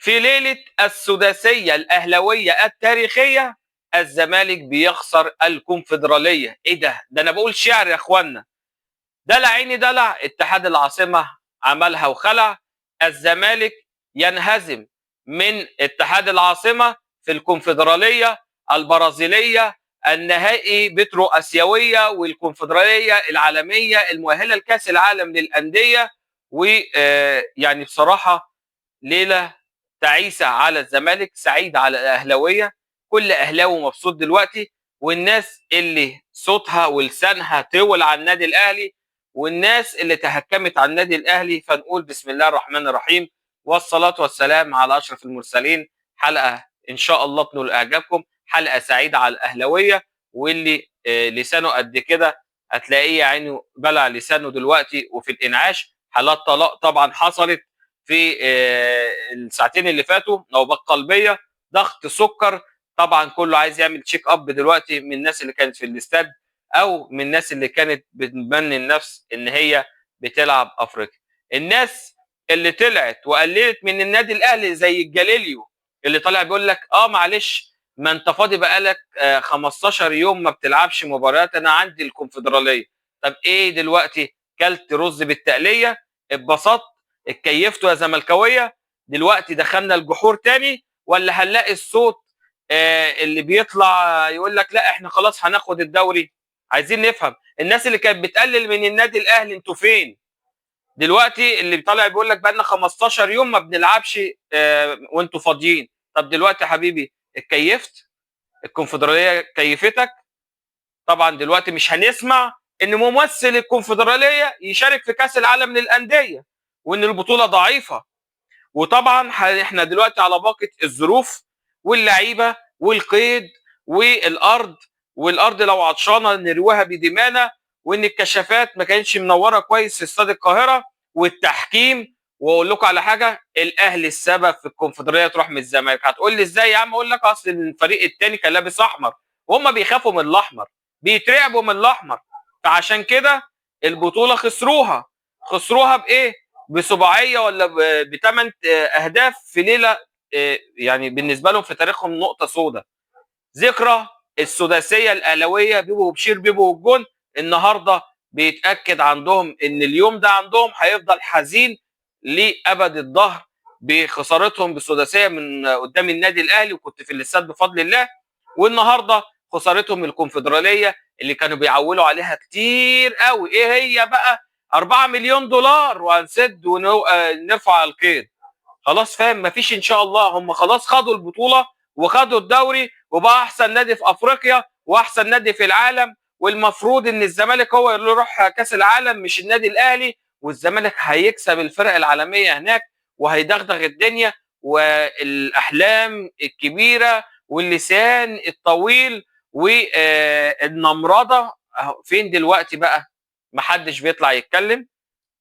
في ليلة السداسية الأهلاوية التاريخية الزمالك بيخسر الكونفدرالية. إيه ده؟ ده أنا بقول شعر يا إخوانا. دلع عيني دلع، اتحاد العاصمة عملها وخلع. الزمالك ينهزم من اتحاد العاصمة في الكونفدرالية البرازيلية، النهائي بترو آسيوية والكونفدرالية العالمية المؤهلة لكأس العالم للأندية. ويعني بصراحة ليلة تعيسة على الزمالك، سعيدة على الأهلاوية. كل أهلاوي مبسوط دلوقتي، والناس اللي صوتها ولسانها طول على النادي الأهلي، والناس اللي تهكمت على النادي الأهلي. فنقول بسم الله الرحمن الرحيم والصلاة والسلام على أشرف المرسلين. حلقة إن شاء الله تنول إعجابكم، حلقة سعيدة على الأهلاوية، واللي لسانه قد كده هتلاقيه يا عيني بلع لسانه دلوقتي وفي الإنعاش. حالات طلاق طبعا حصلت في الساعتين اللي فاتوا، نوبات قلبية، ضغط، سكر، طبعا كله عايز يعمل check up دلوقتي من الناس اللي كانت في الاستاد او من الناس اللي كانت بتمني النفس ان هي بتلعب افريقيا. الناس اللي طلعت وقللت من النادي الاهلي زي الجاليليو اللي طالع بيقول لك معلش ما انت فاضي بقالك 15 يوم ما بتلعبش مباريات، انا عندي الكونفدراليه. طب ايه دلوقتي؟ كلت رز بالتقليه، اتبسطت، اتكيفتوا يا زملكاويه، دلوقتي دخلنا الجحور تاني؟ ولا هنلاقي الصوت اللي بيطلع يقول لك لا احنا خلاص هناخد الدوري؟ عايزين نفهم الناس اللي كانت بتقلل من النادي الاهلي انتوا فين دلوقتي؟ اللي طالع بيقول لك بقالنا 15 يوم ما بنلعبش وانتوا فاضيين. طب دلوقتي يا حبيبي اتكيفت؟ الكونفدراليه كيفتك؟ طبعا دلوقتي مش هنسمع ان ممثل الكونفدراليه يشارك في كاس العالم للاندية وان البطولة ضعيفة. وطبعا احنا دلوقتي على باقه الظروف واللعيبة والقيد والارض، والارض لو عطشانة نرويها بدمانا، وان الكشافات ما كانتش منورة كويس في استاد القاهرة، والتحكيم. واقول لكم على حاجة، الاهلي السبب في الكونفدراليه تروح من الزمالك. هتقول لي ازاي يا عم؟ اقول لك اصل الفريق الثاني كان لابس احمر، وهم بيخافوا من الاحمر، بيترعبوا من الاحمر، فعشان كده البطولة خسروها. خسروها بايه؟ بسباعيه ولا بثمان اهداف في ليلة يعني بالنسبة لهم في تاريخهم نقطة سوداء. ذكرى السداسيه الاهلاوية بيبو وبشير بيبو والجون النهارده بيتاكد عندهم ان اليوم ده عندهم هيفضل حزين لابد الظهر بخسارتهم بالسداسيه من قدام النادي الاهلي، وكنت في الاستاد بفضل الله. والنهارده خسارتهم الكونفدراليه اللي كانوا بيعولوا عليها كتير قوي. ايه هي بقى؟ 4 مليون دولار وهنسد ونرفع القيد. خلاص فاهم، مفيش ان شاء الله، هم خلاص خدوا البطولة وخدوا الدوري وبقى احسن نادي في افريقيا واحسن نادي في العالم، والمفروض ان الزمالك هو اللي يروح كاس العالم مش النادي الاهلي، والزمالك هيكسب الفرق العالمية هناك وهيدغدغ الدنيا، والاحلام الكبيرة واللسان الطويل والنمرده فين دلوقتي بقى؟ محدش بيطلع يتكلم،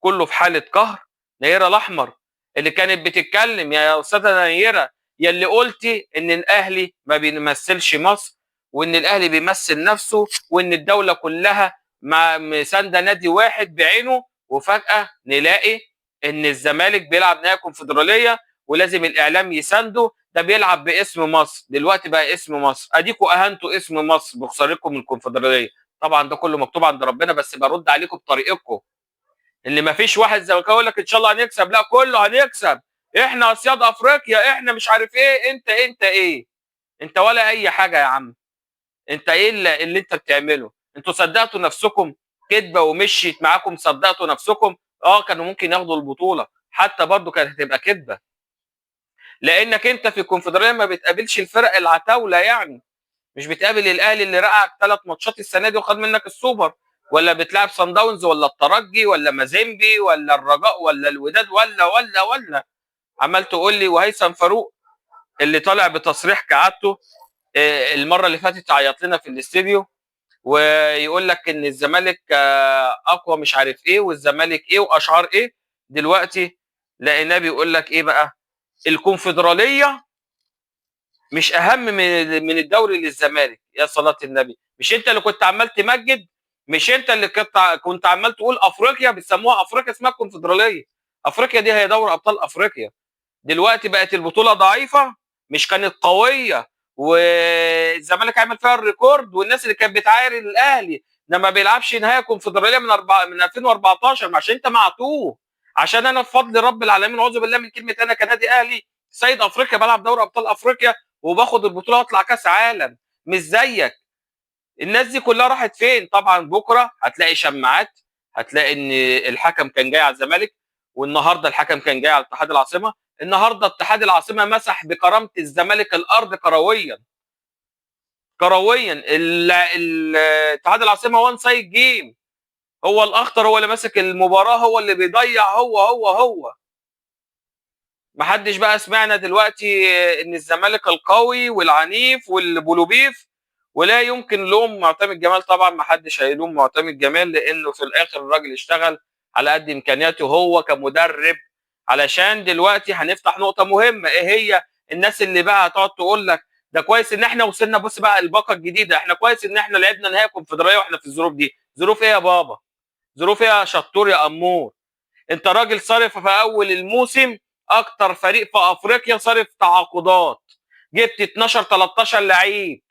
كله في حاله قهر. نيره الاحمر اللي كانت بتتكلم، يا استاذه نيره يا اللي قلتي ان الاهلي ما بيمثلش مصر، وان الاهلي بيمثل نفسه، وان الدولة كلها مع مساندة نادي واحد بعينه، وفجاة نلاقي ان الزمالك بيلعب نهائي كونفدراليه ولازم الاعلام يسانده، ده بيلعب باسم مصر. دلوقتي بقى اسم مصر، اديكوا اهنتوا اسم مصر بخسارتكم من الكونفدراليه. طبعا ده كله مكتوب عند ربنا، بس برد عليكم بطريقتكم. اللي ما فيش واحد زملكاوي يقول لك ان شاء الله هنكسب، لا كله هنكسب، احنا اسياد افريقيا، احنا مش عارف ايه. انت ايه؟ انت ولا اي حاجة يا عم. انت ايه اللي انت بتعمله؟ انتوا صدقتوا نفسكم كدبه ومشيت معاكم، صدقتوا نفسكم. كانوا ممكن ياخدوا البطولة حتى برضو كانت هتبقى كدبه، لانك انت في الكونفدراليه ما بتقابلش الفرق العتاوله، يعني مش بتقابل الاهلي اللي رقعك 3 ماتشات السنة دي وخد منك السوبر، ولا بتلعب صن داونز ولا الترجي ولا مازيمبي ولا الرجاء ولا الوداد ولا ولا ولا. عمال تقول لي وهيثم فاروق اللي طالع بتصريح كعادته المرة اللي فاتت عيط لنا في الاستديو ويقول لك ان الزمالك اقوى مش عارف ايه، والزمالك ايه واشعار ايه. دلوقتي لقيناه بيقول لك ايه بقى؟ الكونفدراليه مش اهم من الدوري للزمالك. يا صلاة النبي، مش انت اللي كنت عمال تمجد؟ مش انت اللي كنت عمال تقول افريقيا؟ بيسموها افريقيا، اسمها الكونفدراليه. افريقيا دي هي دوري ابطال افريقيا. دلوقتي بقت البطولة ضعيفة، مش كانت قوية والزمالك عمل فيها ال record، والناس اللي كانت بتعاير الاهلي ده ما بيلعبش نهائي كونفدراليه من 2014، عشان انت معتوه. عشان انا بفضل رب العالمين اعوذ بالله من كلمة انا كنادي اهلي سيد افريقيا، بلعب دوري ابطال افريقيا وباخد البطولة واطلع كاس عالم، مش زيك. الناس دي كلها راحت فين؟ طبعا بكره هتلاقي شماعات، هتلاقي ان الحكم كان جاي على الزمالك، والنهارده الحكم كان جاي على اتحاد العاصمة. النهارده اتحاد العاصمة مسح بكرامة الزمالك الارض كرويا، كرويا. اتحاد العاصمة one side game، هو الاخطر، هو اللي ماسك المباراة، هو اللي بيضيع، هو هو هو. محدش بقى سمعنا دلوقتي ان الزمالك القوي والعنيف والبولوبيف، ولا يمكن لوم معتمد جمال. طبعا محدش هيلوم معتمد جمال، لانه في الاخر الراجل اشتغل على قد امكانياته هو كمدرب. علشان دلوقتي هنفتح نقطة مهمة، ايه هي؟ الناس اللي بقى هتقعد تقول لك ده كويس ان احنا وصلنا، بص بقى الباقه الجديدة، احنا كويس ان احنا لعبنا نهائي كونفدراليه واحنا في الظروف دي. ظروف ايه يا بابا؟ ظروف ايه يا شطور يا امور؟ انت راجل صارف في اول الموسم اكتر فريق في افريقيا صارف تعاقدات، جبت 12 13 لعيب،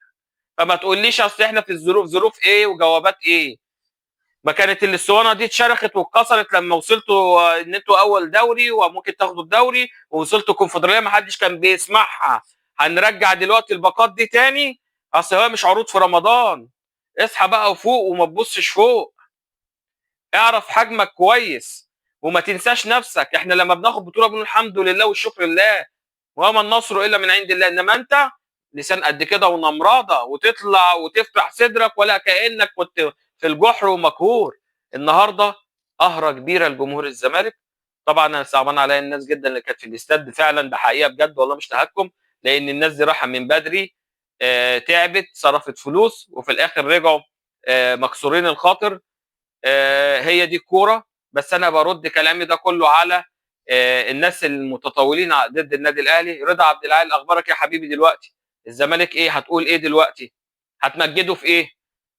فما تقوليش اصل احنا في الظروف. ظروف ايه وجوابات ايه؟ ما كانت الاسطوانة دي اتشرخت واتكسرت لما وصلتوا ان انتوا اول دوري وممكن تاخدوا الدوري ووصلتوا الكونفدراليه، ما حدش كان بيسمعها. هنرجع دلوقتي الباقات دي تاني؟ اصل هو مش عروض في رمضان. اصحى بقى وفوق وما تبصش فوق، اعرف حجمك كويس وما تنساش نفسك. احنا لما بناخد بطوله بنقول الحمد لله والشكر لله وما النصر الا من عند الله، انما انت لسان قد كده ونمراضه وتطلع وتفتح صدرك ولا كانك كنت في الجحر ومقهور. النهارده قهره كبيرة لجمهور الزمالك. طبعا انا صعبان عليا الناس جدا اللي كانت في الاستاد، فعلا ده حقيقة بجد والله مش تهكم، لان الناس دي راحة من بدري، تعبت، صرفت فلوس، وفي الاخر رجعوا مكسورين الخاطر. هي دي الكورة. بس انا برد كلامي ده كله على الناس المتطاولين ضد النادي الاهلي. رضا عبد العال، اخبارك يا حبيبي دلوقتي؟ الزمالك ايه؟ هتقول ايه دلوقتي؟ هتمجده في ايه؟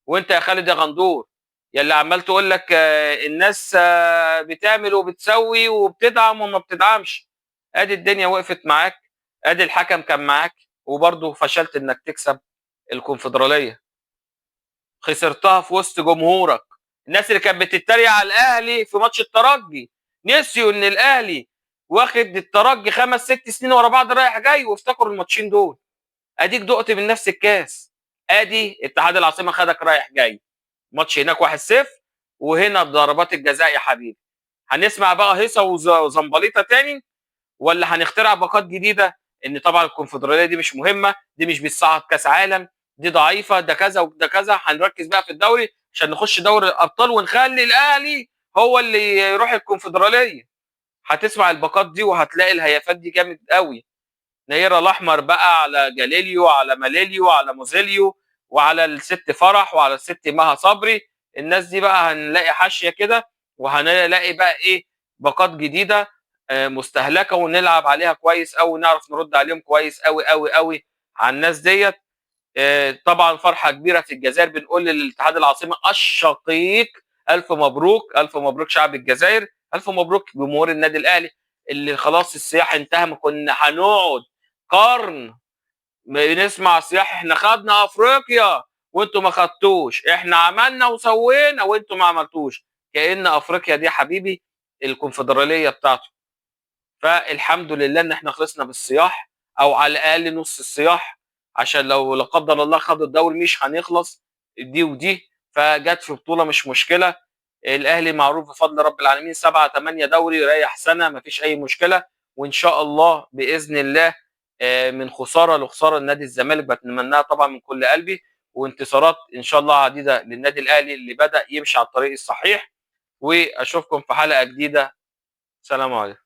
وانت يا خالد يا غندور يا اللي عمال تقول لك الناس بتعمل وبتسوي وبتدعم وما بتدعمش، ادي الدنيا وقفت معاك، ادي الحكم كان معاك، وبرضه فشلت انك تكسب الكونفدراليه، خسرتها في وسط جمهورك. الناس اللي كانت بتتريق على الاهلي في ماتش الترجي نسيوا ان الاهلي واخد الترجي 5 6 سنين ورا بعض رايح جاي، وافتكروا الماتشين دول. اديك دقت من نفس الكاس، ادي اتحاد العاصمة خدك رايح جاي، ماتش هناك 1-0 وهنا بضربات الجزاء يا حبيبي. هنسمع بقى هيصه وزنبليطه تاني، ولا هنخترع باقات جديدة؟ ان طبعا الكونفدراليه دي مش مهمة، دي مش بتصعد كاس عالم، دي ضعيفة، ده كذا وده كذا. هنركز بقى في الدوري عشان نخش دوري الابطال ونخلي الاهلي هو اللي يروح الكونفدراليه. هتسمع الباقات دي وهتلاقي الهيافات دي جامد قوي. نيرة الاحمر بقى على جاليليو، على ماليليو، على موزيليو، وعلى الست فرح، وعلى الست مها صبري. الناس دي بقى هنلاقي حاشية كده، وهنلاقي بقى ايه؟ باقات جديدة مستهلكه، ونلعب عليها كويس قوي، ونعرف نرد عليهم كويس قوي قوي قوي على الناس ديت. طبعا فرحه كبيرة في الجزائر، بنقول للاتحاد العاصمة الشقيق الف مبروك، الف مبروك شعب الجزائر، الف مبروك جمهور النادي الاهلي اللي خلاص السياح انتهى. ما كنا هنقعد قرن بنسمع صياح احنا خدنا افريقيا وانتوا ما خدتوش، احنا عملنا وسوينا وانتوا ما عملتوش. كأن افريقيا دي حبيبي الكونفدراليه بتاعته. فالحمد لله ان احنا خلصنا بالصياح، او على الاقل نص الصياح، عشان لو لا قدر الله خدوا الدوري مش هنخلص دي ودي. فجت في بطوله مش مشكلة، الاهلي معروف بفضل رب العالمين 7 8 دوري، ريح سنة مفيش اي مشكلة. وان شاء الله باذن الله من خسارة لخساره لنادي الزمالك بتمناها طبعا من كل قلبي، وانتصارات ان شاء الله عديدة للنادي الاهلي اللي بدا يمشي على الطريق الصحيح. واشوفكم في حلقة جديدة. سلام عليكم.